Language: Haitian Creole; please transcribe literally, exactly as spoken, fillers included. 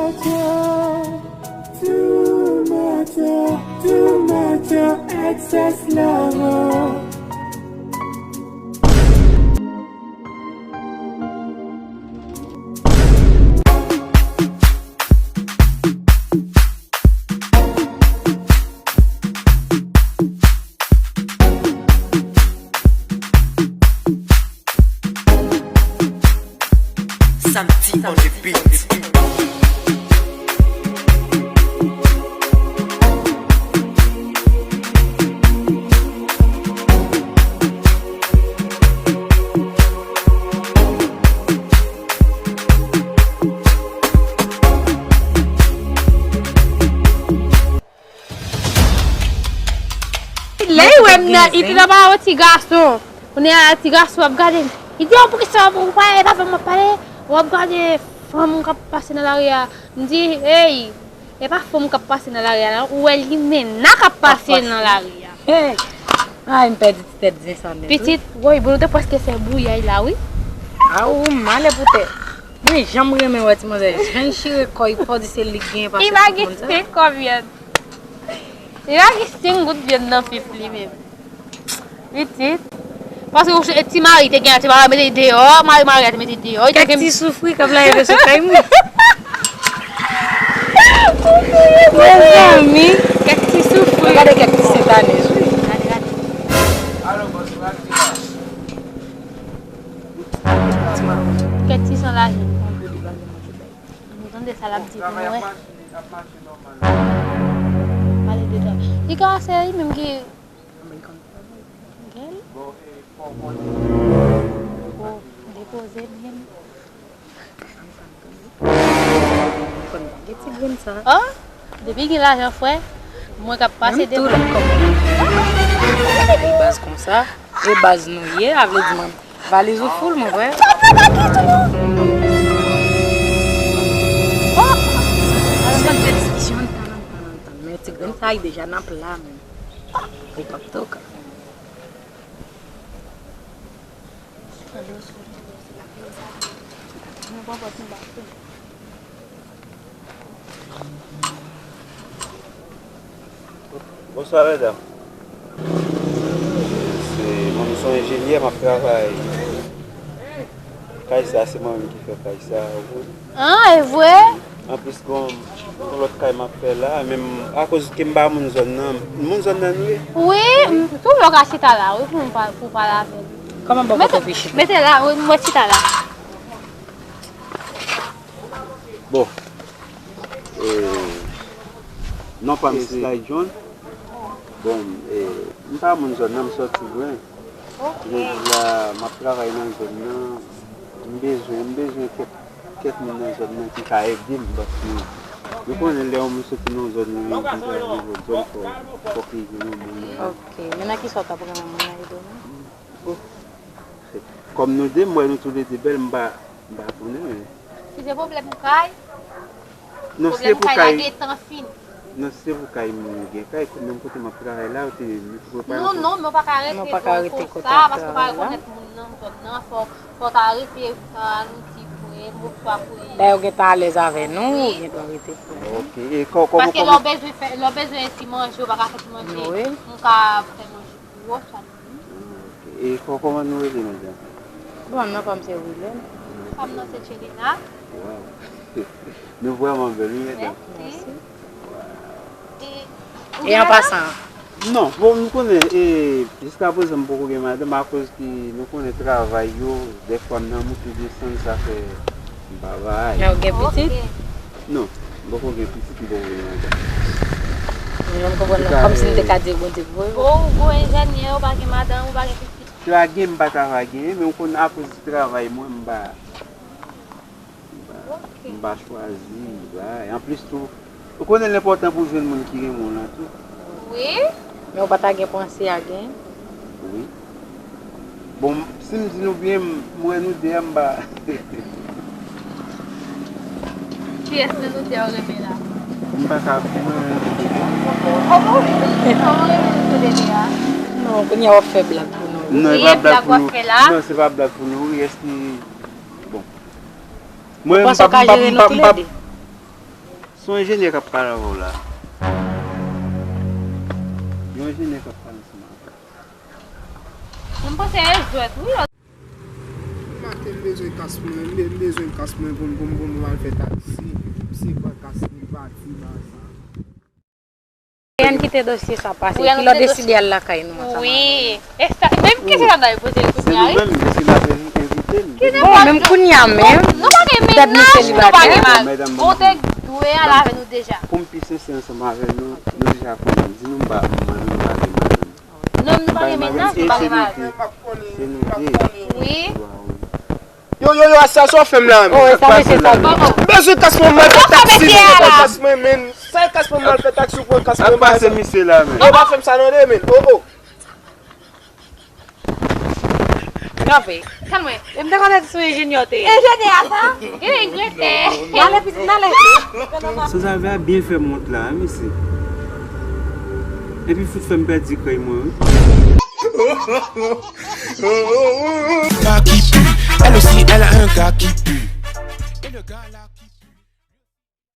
Too much, too much excess love. Samedi on the beat. Lè li wè m nan, li te nan pale yon ti gason. Kounye a, ti gason ap gade m. Li di, "Oh, poukisa w pa, e pa avè m w ap pale? W ap gade fanm k ap pase nan lari a." M di, "Ey, e pa fanm k ap pase nan lari a, non. Ou wè limena k ap pase nan lari a." Hey! Ay, m pèdi ti tèt zen sa nèt, wi. Pitit, woy, bon, nou te prèske fè bouyay la, wi. A, ou male pou tèt. Mwen janm renmen wè ti manzè. Jan l chire kò, li fò di se li k genyen pase tout moun sa. Li pa gen senk kòb vyann. Li pa gen senk goud vyann nan pif li menm. Pitit. Paske ou se ti mari te gen, ti mari mete deyò, mari mari a te mete deyò. Kèk ti soufri k ap leve sou kay mwen. Mezanmi. Kèk ti soufri. Gade kèk ti sentaneuz, wi. Gade, gade. Kèk ti san lajan. Nou tande sa l ap di pou nou wè. Pale de travay. Li ka se li menm ki. Gèl. Bon, depoze byen. Konn pa gen ti grenn sa. Oh, depi gen lajan frè, mwen k ap pase devan. Menm tou lòt kòb. E baz konsa, e baz nou ye, a vle di mwen. Valiz ou full, mon frè. Ann fè diskisyon, ann tann, ann tann, ann tann. Men ti grenn sa, li deja nan pla, men. Li p ap toka. Bonswa, medam. Se, mwen, m se yon enjenyè, m ap travay. Kay sa, se mwen menm ki fè kay sa, ou konn. Ah, e vre? Anplis, gon, gon lòt kay m ap fè la, men m, akoz ke m pa moun zòn nan, moun zòn nan nou ye? Wi, m, tou lè w ka chita la, wi, pou m pa, pou w pale avè m. Kòman bò kote w chita? Mete la, wi, mwen chita la. Bon. E, non pa m se Sly John. Bon, e, m pa moun zòn nan, m sòti lwen. Ok. Jodi a, m ap travay nan zòn nan. M bezwen, m bezwen kèk, kèk moun nan zòn nan ki ka ede m, paske nou konnen lè yon moun soti nan yon zòn, li vin travay nan yon lòt zòn, fò, fòk li jwenn yon moun nan. Ok, men nan ki sa w t ap renmen moun nan ede w menm? Bon. Kòm nou de, m wè nou toulede bèl, m pa, m pa konnen, men. Si se pwoblèm kay, non, si se pwoblèm pou kay la kay, gentan fini. Non, si se pou kay, m gen kay, menm kote m ap travay la, ou te, nou te prepare. Non, non, men w pa ka rete twò konsa, paske w pa rekonèt moun nan zòn nan, fò, fò w ta rete, a, nou ti frè m, oswa frè. Dayè, ou gentan alèz avè nou, ou gentan rete frè m. Ok, e kò-, kòman, paske lè w bezwen fè, lè w bezwen ti manje, ou pa ka fè ti manje, wi, m ka fè manje. Wòch a nou. Ok. E kò-, kòman nou rele, medam? Bon, non pa m se Wilène. Fanm nan se Tchelina. Waw. Nou vrèman bèl, wi, medam. Mèsi. E, e an pasan? Non, bon, nou konnen, e, jiska prezan m poko gen madanm, akoz ki nou konnen travay yo, dèfwa m nan moute desann, sa fè m pa bay. Men ou gen pitit? Ok. Non, m poko gen pitit, m poko gen madanm. Mwen menm konprann non, kòmsi m te ka di Bondye voye w. Bon, ou gon enjenyè, ou pa gen madanm, ou pa gen pitit. Te va gen, m pa ta va genyen, men ou konn akoz travay mwen, m pa, m pa, m pa chwazi bay. Anplis tou, ou konnen l enpòtan pou w jwenn moun ki renmen w lan tou. Wi. Men ou pa ta gen panse a gen? Wi. Bon, si m di nou byen, m, m wè nou de a, m pa. Kiyès nan nou de a w renmen la? M pa ka, m renmen nou de a. Kòman w renmen, kòman w renmen nou toulede a? Non, kounye a w ap fè blag pou nou. Non, e pa blag pou nou. Non, se pa blag pou nou, wi, èske, bon. Mwen, m pa, m pa, m pa, m pa, m pa, Yon enjenyè k ap pale avè w la. Yon enjenyè k ap pale ansanm avè w. Mwen panse e jwèt, wi. Maten m bezwen kas mwen, m be- m bezwen kas mwen pou m pou m pou m al fè taksi. M se pran kas mwen pati ba sa. Brian kite dosye sa pase. Brian kite dosye. Ki lè w deside al lakay nou ansanm avè l? Wi. E sa, menm kesyon sa n ta poze l kounye a, wi. Se nou menm, mesye n ap envite l. Bon, menm kounye a menm, nou pa gen mennaj, nou pa gen mari. Bon, te dwe al avè nou deja. Pou m pi sensè ansanm avè nou, nou deja konnen. Di nou m pa, m pa, nou pa gen mari. Non, nou pa gen mennaj, nou pa gen mari. Se nou de. Wi. Yo, yo, yo, sa, sa w fè m la, men. Oh, sa mesye sa di. M bezwen kas mwen, m al fè taksi, men. Kas mwen, men. Sa e kas mwen, m al fè taksi, ou pran kas mwen, m al fè. Ap pase misye la, men. Yo, pa fè m sa non, de, men. Oh, oh. Kanpe. Kalme. E m te konnen sou enjenyè w te ye. Enjenyè a sa? Gen enjenyè. N ale, pitit, n ale. Sanzave a byen fè m wont la, wi, mesye. Epi fout fè m pèdi krèy mwen, wi. Gars qui pue, elle aussi, elle a un gars qui pue. Et le gars là qui